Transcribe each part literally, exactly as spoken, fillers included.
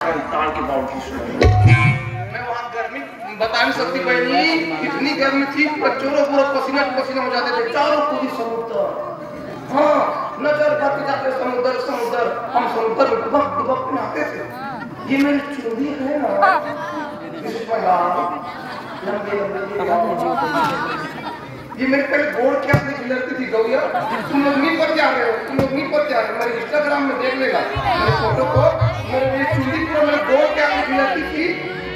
ताड़ के बावजूद सुना। मैं वहाँ गर्मी बता नहीं सकती बहनी, इतनी गर्मी थी, पूरा चोरों पूरा पसीना पसीना हो जाते थे, चारों पूरी समुद्र। हाँ, नजर भर के जाते समुद्र, समुद्र। हम समुद्र में डुबक डुबक के नहाते थे। ये मेरी चुंदी है ना, विश्व का लंबे लंबे ये मेरे पहले गोड़ क्या से गुजरती थी गौया, तुम लोग नहीं पहुंचा रहे हो, तुम लोग नहीं पहुंचा रहे हो। मेरे Instagram में देख लेगा मेरे फोटो को, मेरे लिए चुंदी पूरा मेरे गोड़ क्या से गुजरती थी,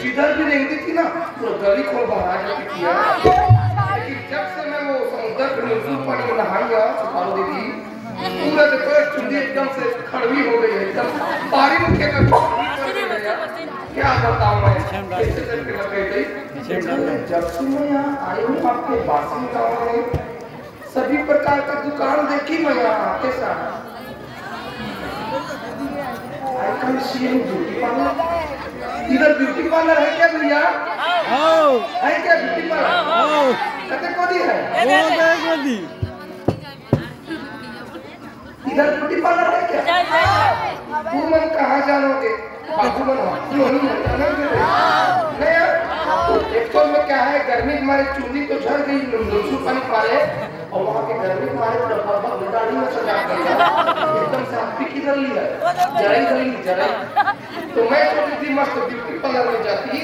जिधर भी रेंगती थी ना, पूरा गली खोल बाहर आ जाती थी यार। लेकिन जब से मैं वो समुद्र के मजदूर पानी में नहाई यार, सुपारो दीदी, पूरा देखो, एक चुंदी एकदम से खड़वी हो गई है, एकदम पारी मुख्य का खड़वी कर गई है यार। क्या बताऊं मैं, कैसे करके लग गई थी। जब से मैं यहाँ आई हूँ आपके बासी गाँव में, सभी प्रकार का दुकान देखी मैं यहाँ आते साथ। I can see beauty parlour. इधर ब्यूटी पार्लर है क्या भैया? आओ। है क्या ब्यूटी पार्लर? आओ। कते कोदी है? वो कते कोदी? इधर ब्यूटी पार्लर है क्या? तू मन कहाँ जानोगे? बाबू मन, तू नहीं जानता ना, जो नहीं यार। एक तो में क्या है, गर्मी के मारे चुन्नी तो झड़ गई, नींबू पानी मारे, और वहाँ के गर्मी के मारे पूरा भग भग गाड़ी में सजा कर एकदम से हाथ भी किधर लिया, जराई धरी, जराई। तो मैं सोची थी मस्त ब्यूटी पार्लर में जाती,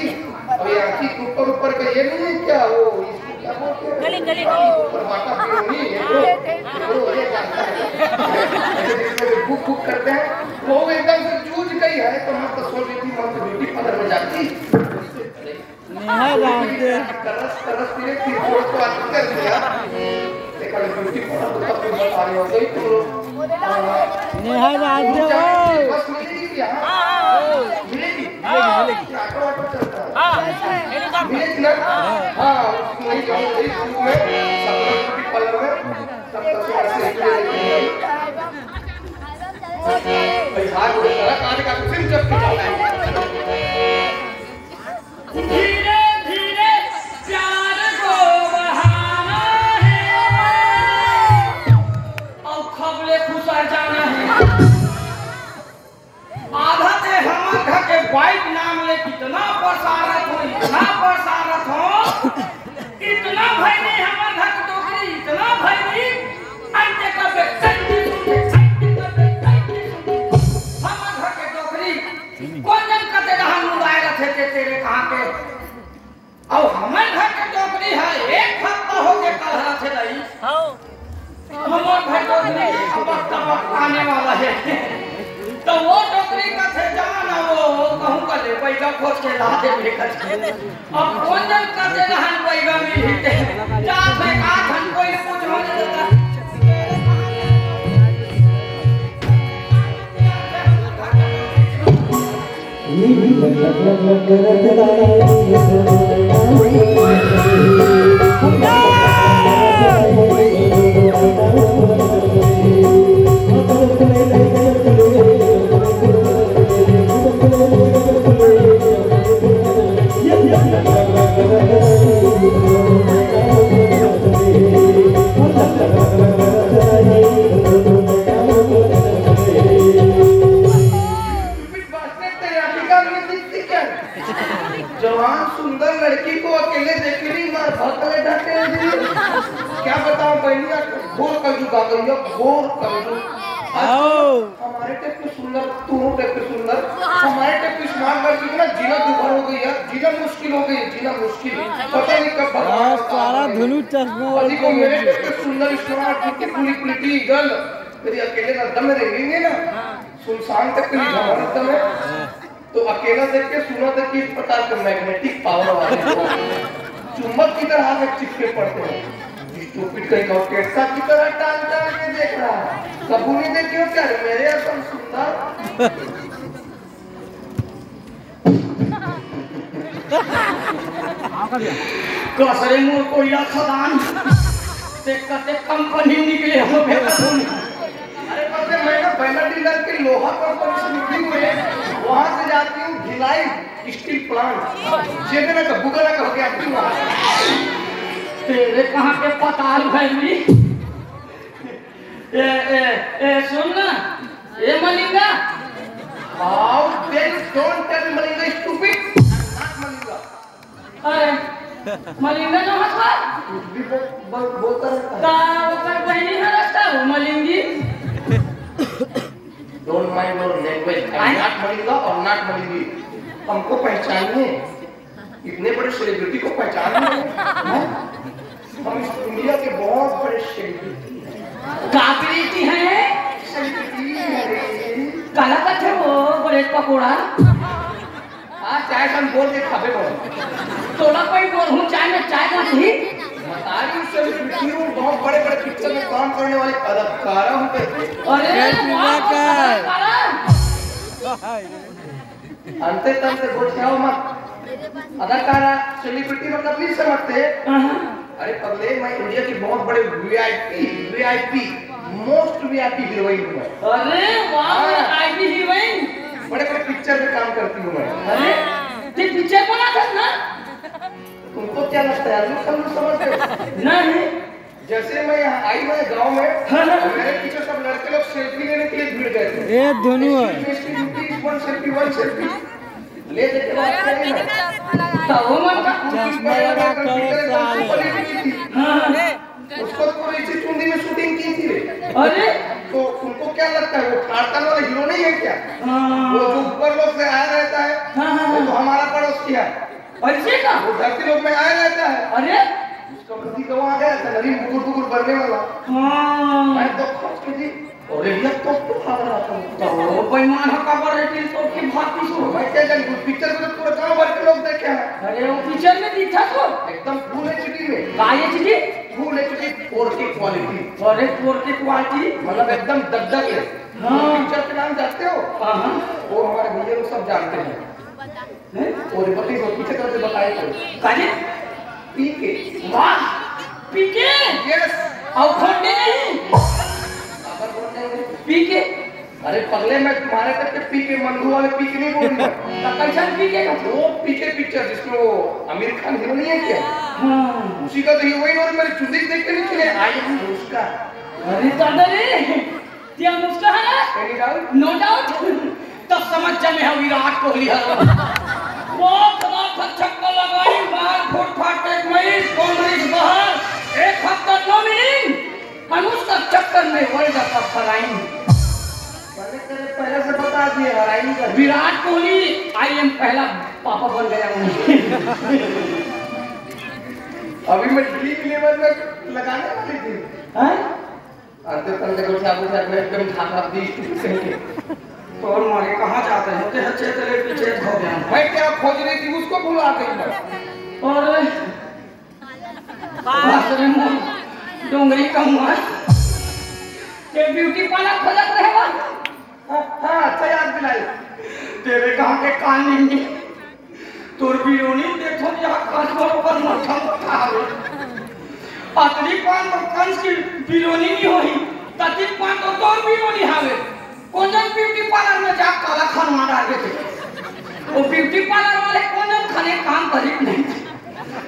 और ये आँखी के ऊपर ऊपर का ये नहीं है क्या, वो इसको क्या बोलते हैं? गली, गली। ऊपर बाटा पिरोनी है, वो, वो ये जानता है। ऐसे जिसमें भी बुक बुक करते हैं, वो एकदम से चूज गई है, तो मैं तो सोच रही थी, मैं तो ब्यूटी पार्लर में जाती। नेहा राम के। तरस, तरस के फिर जोर को आदत कर दिया। एक बार ब्यूटी पार्लर तो तब भी बता रहे हो, गई तुम लोग। नेहा राम के, ओ। बस मिलेगी क्या? मिलेगी? मिलेगी, मिलेगी। ऑटो, ऑटो चलता है। हाँ, मिलेगी ना? हाँ, वही जाओ, वही स्कूल में, सब ब्यूटी पार्लर में, सब तरह से भाई, हाथ उठे, तरह काट का सिर जब पिटाता है। धीरे धीरे प्यार को बढ़ाना है और खबले खुसर जाना है। आधा ते हमर घर के बाइक नाम ले कितना पसारत हो, इतना पसारत हो, इतना भैनी हमर घर के डोकरी, इतना भैनी, अंते कबे सैती सुनते, अंते कबे सैती सुनते। हमर घर के डोकरी, कोन जन कते रहन मुलाय रथे ते तेरे कहाँ के? अउ हमर घर के डोकरी ह एक हफ्ता हो के कलहरत हे दाई। हाँ। हमर घर डोकरी के कपक कपक आने वाला है। तो वो डोकरी कथे, "जा ना वो, कहूँ का ले, बैगा खोज के ला दे," मेरे घर के। अब कोन जन कथे रहन बैगा मिलही ते। जा भाई, का धन कोई कुछ हो नहीं देता। जवान सुंदर लड़की को अकेले देख के नहीं मार भक्कले ढकेल दी। क्या बताऊं बहनिया, घोर कलयुग आ गई है, घोर कलयुग। आओ। हमारे टाइप के सुंदर, तू टाइप के सुंदर, हमारे टाइप की स्मार्ट लड़की को ना जीना दुभर हो गई है, जीना मुश्किल हो गई है, जीना मुश्किल। पता नहीं कब भगवान हाँ, सारा धुनु चश्मा और अभी को मेरे टाइप के सुंदर स्मार्ट ब्यूटीफुल प्रिटी गर्ल मेरी अकेले ना दम में रहेंगे ना, सुनसान तक के लिए भवन एकदम है। तो अकेला देख के सुना था कि इस प्रकार के मैग्नेटिक पावर वाले को चुंबक की तरह आके चिपके पड़ते हैं। स्टूपिड कहीं का कैसा की तरह टाल टाल के देख रहा है। कबू नहीं देखे हो क्या रे मेरे असम सुंदर? कसरे मोर कोयला खदान से कते कंपनी निकले हो बेटा तुम। अरे, पता है, मैं ना बैला डीलर के लोहा कंपनी से निकली हुई है, वहां से जाती हूँ भिलाई स्टील प्लांट, जेबे ना तो भूगला का होके आती हूँ वहां से। तेरे कहाँ के पताल भैली? ए, ए, ए, सुन ना, ए Malinga, How then don't tell me Malinga, stupid. I'm not Malinga. अरे, मलिंगा ना हस बा? कुछ भी बोल, बोल, बोलता रहता है। ता ओकर बहिनी हरस का वो मलिंगी। Don't mind your language. I'm not Malinga और not मलिंगी। हमको पहचानिए। इतने बड़े सेलिब्रिटी को पहचान नहीं है? हम इस दुनिया के बहुत बड़े सेलिब्रिटी हैं। का सेलिब्रिटी है? सेलिब्रिटी है। काला कथे वो बड़े पकोड़ा। हाँ, चाय हम बोल के खाबे बोल। तोला कोई बोल हूँ, चाय में चाय ना थी। बता रही हूँ, सेलिब्रिटी हूँ, बहुत बड़े बड़े पिक्चर में काम करने वाले अदाकारा हूँ करके। अरे, जय श्री वाह, महाकाल। अदाकारा। अंते तंते गोठियाओ मत। अदाकारा, सेलिब्रिटी मतलब नहीं समझते। हाँ। अरे पगले, मैं इंडिया की बहुत बड़े VIP, VIP, most VIP heroine हूँ मैं। अरे वाह, हाँ। IP heroine. बड़े बड़े पिक्चर में काम करती हूँ मैं। अरे, ये पिक्चर बनाता ना? तुमको क्या लगता है, हम लोग समझते हो? नहीं। जैसे मैं यहाँ आई ना गाँव में, हाँ, हाँ। मेरे पीछे सब लड़के लोग सेल्फी लेने के लिए भिड़ गए थे। ए, धुनु है। Excuse me, excuse me, please, one selfie, one selfie। ले दे के बात करें ना। तो वो मन का चश्मा लगा के साले। हाँ। उसको तो पूरी इसी चुंदी में शूटिंग की थी रे। अरे। तो उनको क्या लगता है, वो ठारतान वाला हीरो नहीं है क्या? हाँ। वो जो ऊपर लोग से आया रहता है, हाँ, हाँ, वो तो हाँ। हमारा पड़ोसी है। ऐसे का? वो धरती लोक में आया रहता है। अरे? उसका पति गंवा गया था, नदीम बुकुर बुकुर बनने वाला। हाँ। मैं तो खर्च के जी, और रेडियम तो, तो खा रहा था। तो बेईमान है, काबर रेटिंग तो की भाग की सुन। मैं क्या जानूँ, उस पिक्चर में तो पूरा गांव भर के लोग देखे हैं। अरे, वो पिक्चर में दिखा तो? एकदम फुल एचडी में। का एचडी? फुल एचडी, फोर के क्वालिटी। अरे, फोर के क्वालिटी? मतलब एकदम दगदग है। हाँ। पिक्चर के नाम जानते हो? हाँ, हाँ। वो हमारे भैया लोग सब जानते हैं। हैं? और पति को पीछे तरफ से बताए थे। काजे? पीके। वाह! पीके? यस। और खोटे नहीं? अगर बोलते हैं, पीके। अरे पगले, मैं तुम्हारे तक के पीके, मंदू वाले पीके नहीं बोल रहा। तो कैसन पीके का? वो पीके पिक्चर जिसमें वो आमिर खान हीरो नहीं है क्या? हाँ। उसी का तो हीरोइन, और मेरी चुंदी देख के नहीं चले, आई हूँ उसका। अरे दादा रे, क्या मुस्कुराहट? Any doubt? No doubt। तब समझ जा, मैं विराट कोहली हूँ। वो खिलाफ छक्का लगाई, बाहर फुट फाट एक मई, बाउंड्रीज बाहर, एक हफ्ता नो मीनिंग, अनुष्का चक्कर में वर्ल्ड कप हराई। पहले तेरे पहले से बता दिए, हराई नहीं कर। विराट कोहली, आई एम पहला पापा बन गया हूँ। अभी मैं ड्रीम इलेवन में लगाने वाली थी। हैं? अंते तंते को क्या बोलता है, मैं एकदम झांका दी कहीं के। तो और मारे कहाँ जाते हैं? तेरे चेतले पीछे हो गया। मैं क्या खोज रही थी, उसको भुला गई मैं। और बाप रे मोर डोंगरी कमवा। ते ब्यूटी पार्लर खोजत रहे बा? हाँ, हाँ, अच्छा याद दिलाई। तेरे कहाँ के कान नहीं? तोर बिरोनी देखो, यहाँ कान पर ऊपर मक्खन उठा रहे। अतरी पान तो कंस की बिरोनी नहीं होई, ततरी पान तो तोर बिरोनी हावे। कोन जन ब्यूटी पार्लर में जा काला खनवा डाल देते। वो ब्यूटी पार्लर वाले कोन जन खने काम करी नहीं।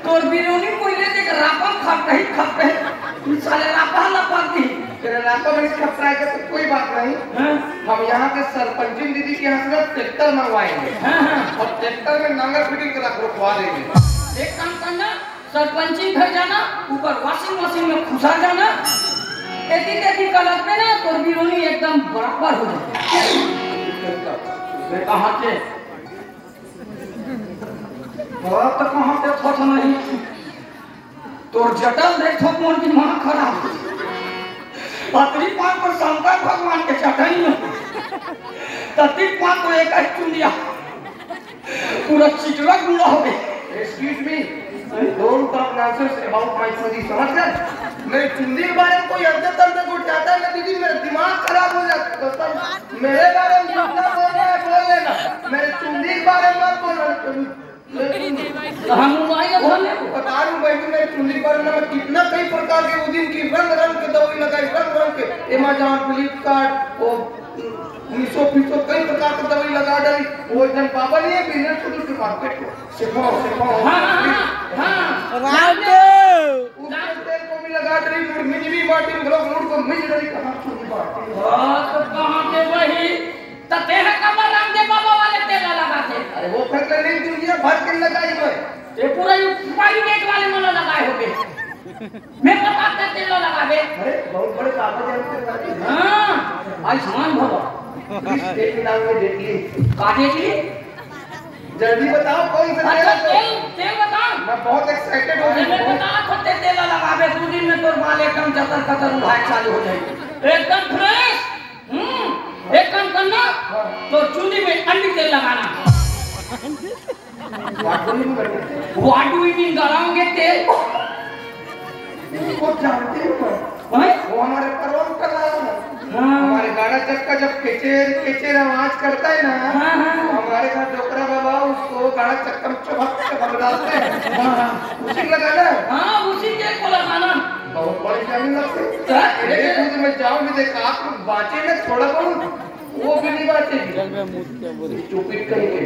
तोर बिरोनी कोई ले देख रापन खप रही, खप रही। साले रापन लपक दी। तेरे रापन में खप रहा है तो कोई बात नहीं। हाँ। हम यहाँ के सरपंचिन दीदी के यहाँ से ना ट्रैक्टर मंगवाएंगे। हाँ, हाँ। और ट्रैक्टर में नांगर फिटिंग करा के रखवा देंगे। एक काम करना, सरपंची घर जाना, ऊपर वॉशिंग मशीन में घुसा जाना, एती तेती कलर पे ना तोर बिरोनी एकदम बराबर हो जाए। मैं कहा के, बात तो कहा के थोथ नहीं, तोर जटल देखो कौन दिमाग खराब। पतरी पान पर शंकर भगवान के चटनी हो, ततरी पान तो एक ही चुंदिया। पूरा चिटरा गुंडा हो गए। Excuse me, don't talk nonsense about my चुंदी, समझ गए? मेरी चुंदी के बारे में कोई अंदर तंदर को जाता है ना दीदी, मेरा दिमाग खराब हो जाता है। कसम, मेरे बारे में जितना बोल रहा है बोल लेना, मेरे चुंदी के बारे में मत बोलना। तो हम मोबाइल धर ले। बता रहा हूँ बहन, मेरी चुंदी के बारे में मैं कितना कई प्रकार के, उस दिन की रंग रंग के दवाई लगाई, रंग रंग के, Amazon, Flipkart, वो मीशो पीशो कई प्रकार के दवाई लगा डाली। वो एकदम बाबा नहीं है, बिजनेस को दूसरी मार्केट को सिखाओ, सिखाओ। हाँ, हाँ, हाँ, हाँ। रामदेव। उसके तेल को भी लगा डाली, मुड़ मिंजरी माटी, लोग मुड़ को मिंज डाली, कहाँ चुंदी माटी। हाँ, तो कहाँ के वही? तो तेरा कमर दे बाबा वाले तेल ला लगाथे। अरे वो फेंक ले नहीं, तू ये भर के लगाई होय। ये पूरा ये एक्सपायरी डेट वाले मन ला लगाए होगे। मैं पता ते तेल ला लगाबे। अरे बहुत बड़े बाबा जी हमको बता दिए। हाँ, आयुष्मान भवा। प्लीज टेक इट डाउन में डेडली। का डेडली? जल्दी बताओ कौन सा तेल अच्छा, है? तेल, तेल बता। मैं बहुत एक्साइटेड हो अरे गई मैं हूँ। बता तो ते तेल ला लगाबे, दो दिन में तोर बाल एकदम जतर कतर उड़ाए चालू हो जाए, एकदम फ्रेश। हम्म, एक काम करना, हाँ। तो चूड़ी में अंडी तेल लगाना। What do you mean? What do you mean? गलाओगे तेल? उसको जानते हो? हैं? वो हमारे परवल कर रहा है ना। हाँ। हमारे गाड़ा चक्का जब केचेर केचेर आवाज करता है ना, हाँ, हाँ। तो हमारे घर डोकरा बाबा उसको गाड़ा चक्का में चबक चबक डालते हैं। हाँ, हाँ। उसी को लगाना है। हाँ, उसी के को लगाना। बहुत बड़ी जमीन लगती है। हाँ। मेरे दूध में जाओ भी देख, आप लोग बांचे ना थोड़ा बहुत, वो भी नहीं बांचेगी। जल में मूत के बोले। स्टूपिड कहीं के।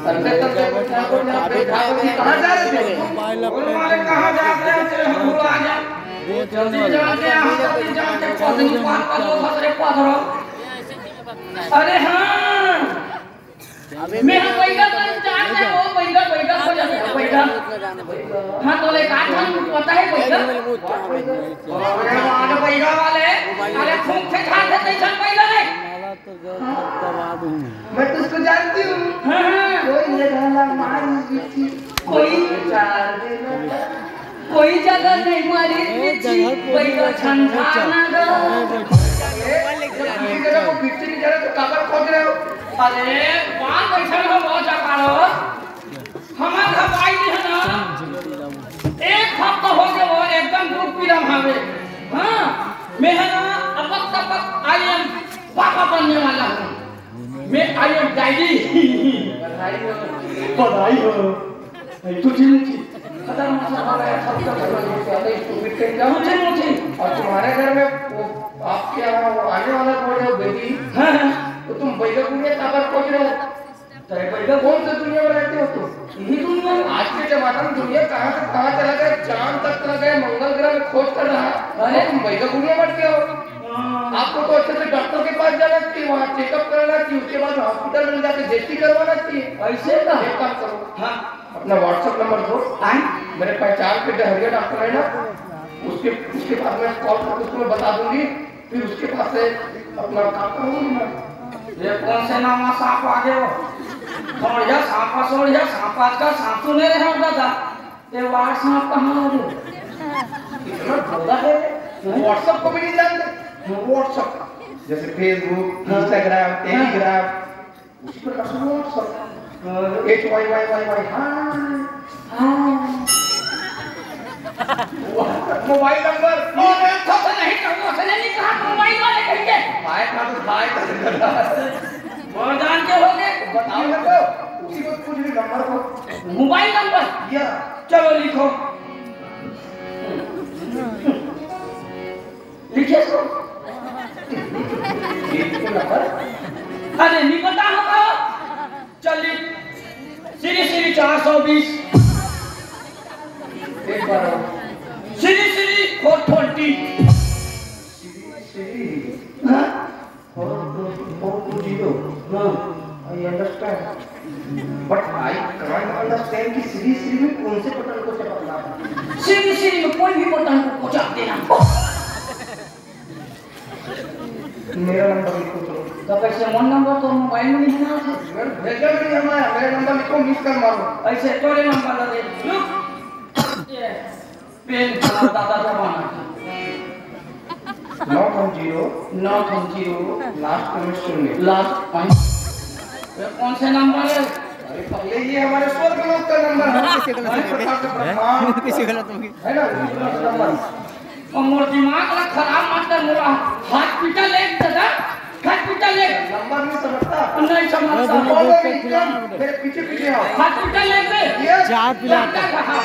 तंते तंते कुछ ना कुछ ना बैठा हो जी, कहाँ जा रहे थे? मोबाइल बोल मारे, कहाँ जा रहे थे? हम लोग आ जाए। जल्दी जाके, हम जल्दी जाके पहुंचेंगे, पाँच पाँच लोग हंस रहे, पहुंच रहा हूँ। अरे हाँ, मैं हम बैठा कर जान रहे हो, बैठा, बैठा, बैठा, बैठा। हाँ, तो ले, कहा था, पता है, बैठा। अरे, वहाँ के बैठा वाले, अरे, फूंक के खा थे, तैसन बैठा नहीं। मैं तुझको जानती हूँ। हाँ, हाँ। कोई ये गाना मारी बिची, कोई चार दिन, कोई जगह नहीं मारी बिची, कोई तो छंछा ना गा। ए, जब किसी जगह को बिची नहीं जा रहा तो काबर खोज रहे हो? अरे, बात ऐसा हो, बहुत जगह हो। हमार घर भाई जी है ना, एक हफ्ता हो गया, वो एकदम दुख पीड़ा में हवे। हाँ, मैं है ना, अपक तपक I am पापा बनने वाला हूँ। मैं I am daddy। बधाई हो। बधाई हो। नहीं, तू चिल्ली थी। खतरनाक सा हो रहा है, सब कुछ हो रहा है, ज्यादा stupid कहीं जाओ। मुझे, मुझे। और तुम्हारे घर में वो आपके यहाँ वो आने वाला बोल रहे हो बेबी, हाँ, हाँ। तो तुम बैठक में काबर खोज रहे हो? चाहे पैदा कौन से दुनिया में रहते हो तुम? यही दुनिया में। आज के जमाना में दुनिया कहाँ से कहाँ चला गया, चांद तक चला गया, मंगल ग्रह में खोज कर रहा है। अरे। और तुम वैसा दुनिया बैठ गए हो। हाँ। आपको तो अच्छे से डॉक्टर के पास जाना चाहिए, वहाँ चेकअप कराना चाहिए, उसके बाद हॉस्पिटल में जाके देखी करवाना चाहिए। ऐसे का? एक काम करो। हाँ। अपना WhatsApp नंबर दो। हाँ। मेरे पहचान के डहरिया डॉक्टर है ना, उसके, उसके पास मैं कॉल करके उसको मैं बता दूंगी। फिर उसके पास से अपना काम करूंगी मैं। ये कौन से नाम सांप आ गए हो? सोड़िया सांपा, सोड़िया सांपा, आजकल सांप सुने रहे हो दादा। ये वार सांप कहाँ आ गए? इतना भोला है, WhatsApp को भी नहीं जानते। WhatsApp, जैसे Facebook, हाँ। Instagram, हाँ। Telegram, उसी पर WhatsApp। हाँ। H Y Y Y Y, हाँ। हाँ। Mobile number. अरे, तो से नहीं कहूँ, से नहीं कहा, मोबाइल वाले कहेंगे। भाई का तो भाई का। वो जान के हो गए। बताओ ना तो, उसी को पूछ रही नंबर को। Mobile number? या। चलो लिखो। लिखे सो। अरे, नहीं पता होगा। चल लिख। श्री श्री चार सौ बीस। एक बार और। श्री श्री फोर ट्वेंटी। श्री श्री। हाँ? Four two zero। हाँ। I understand। But I can't understand कि श्री श्री में कौन से बटन को चपकना है। श्री श्री में कोई भी बटन को कोचाप देना। मेरा नंबर लिखो तो। तो कैसे वन नंबर तो मोबाइल में नहीं है? भेजा भी नहीं हमारा, मेरा नंबर लिखो, मिस कर मारो। ऐसे तोरे नंबर लगे। रुक। ये पेन चला दादा जमाना। नौ तीन जीरो। नौ तीन जीरो। लास्ट में शून्य। Last point. ये कौन से नंबर है? अरे पगले, ये हमारे स्वर्ग लोक का नंबर है। किसी गलत हमारे प्रकार से ब्रह्मांड किसी गलत होगी। है ना, नंबर। और मोर दिमाग ला खराब मत कर, मोला हॉस्पिटल ले दादा, हॉस्पिटल ले। नंबर नहीं समझता। नहीं समझता। वो तो बोलो दोस्त एकदम, मेरे पीछे पीछे आओ। हॉस्पिटल ले बे। ये चाय पिला। डॉक्टर कहाँ?